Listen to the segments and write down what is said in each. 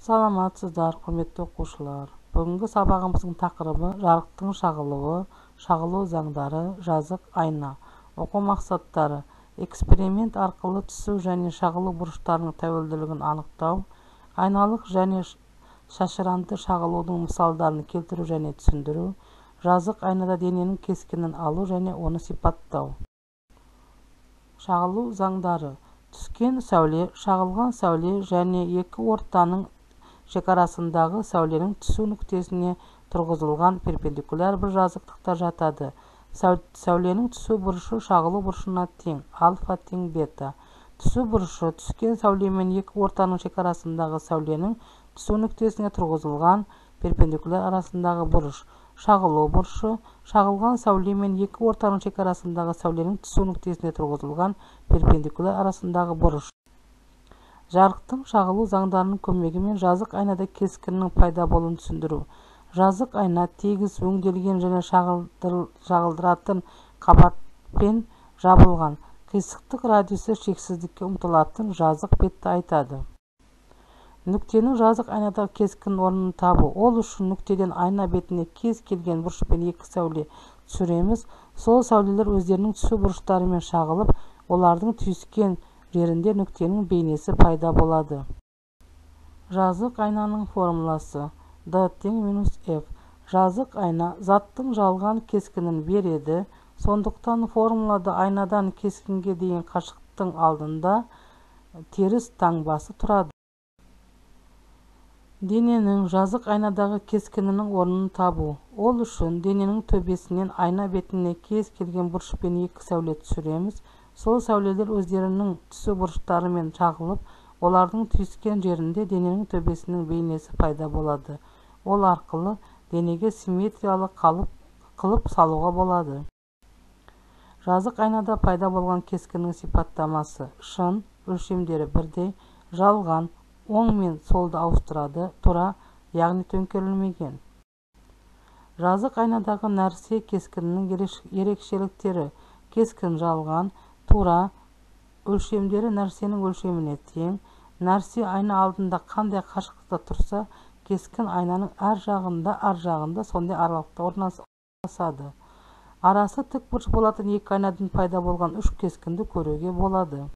Саламатсыздар, құрметті оқушылар. Бүгінгі сабағымыздың тақырыбы жарықтың шағылуы, шағылу заңдары, жазық айна. Оқу мақсаттары: эксперимент арқылы түсу және шағылу бұрыштарының тәуелділігін анықтау, айналық және шашыранды шағылудың мысалдарын келтіру және түсіндіру, жазық айнада дененің кескінін алу және оны сипаттау. Шағылу заңдары: түскен сәуле, шағылған сәуле және екі ортаның шекарасындағы сәуленің түсу нүктесіне тұрғызылған перпендикуляр бір жазықтықта жатады. Сәуленің түсу бұрышы шағылу бұрышына тең, альфа тең бета. Түсу бұрышы түскен сәулемен екі ортаның шекарасындағы сәуленің түсу нүктесіне тұрғызылған перпендикуляр арасындағы бұрыш. Шағылу бұрышы шағылған сәулемен екі ортаның шекарасындағы сәуленің түсу нүктесіне тұрғызылған перпендикуляр арасындағы бұрыш. Жарықтың шағылу заңдарының көмегімен жазық айнада кескіннің пайда болуын түсіндіру. Жазық айна тегіс өңделген және шағылдыратын қабатпен жабылған, қисықтық радиусы шексіздікке ұмтылатын жазық бетті айтады. Нүктенің жазық айнадағы кескін орнын табу. Ол үшін нүктеден айна бетіне кез келген бұрышпен екі сәуле түсіреміз. Сол сәулелер өздерінің түсу бұрыштарымен шағылып, олардың түйіскен жерінде нүктенің бейнесі пайда болады. Жазық айнаның формуласы D тең минус F. Жазық айна заттың жалған кескінін береді. Сондықтан формулада айнадан кескінге дейін қашықтықтың алдында теріс таңбасы тұрады. Дененің жазық айнадағы кескінінің орнын табу. Ол үшін дененің төбесінен айна бетіне кез келген бұрышпен екі сәуле түсіреміз. Сол сәулелер өздерінің түсу бұрыштарымен шағылып, олардың түйіскен жерінде дененің төбесінің бейнесі пайда болады. Ол арқылы денеге симметриялы қылып салуға болады. Жазық айнада пайда болған кескіннің сипаттамасы: шын, өлшемдері бірдей, жалған, оң мен солды ауыстырады, тура, яғни төңкерілмеген. Жазық айнадағы нәрсе кескінінің ерекшеліктері: кескін жалған, тура, өлшемдері нәрсенің өлшеміне тең, нәрсе айна алдында қандай қашықтықта тұрса, кескін айнаның ар жағында сондай аралықта орналасады. Арасы тік бұрыш болатын екі айнадан пайда болған үш кескінді көруге болады.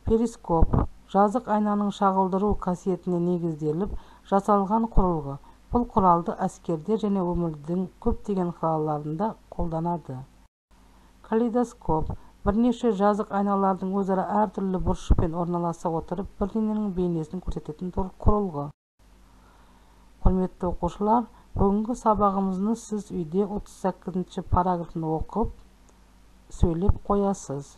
Перископ жазық айнаның шағылдыру қасиетіне негізделіп жасалған құрылғы. Бұл құралды әскерде және өмірдің көптеген салаларында қолданады. Калейдоскоп бірнеше жазық айналардың өзара әртүрлі бұрышпен орналаса отырып, бір дененің бейнесін көрсететін құрылғы. Құрметті оқушылар, бүгінгі сабағымызды сіз үйде 38-ші параграфын оқып, сөйлеп қоясыз.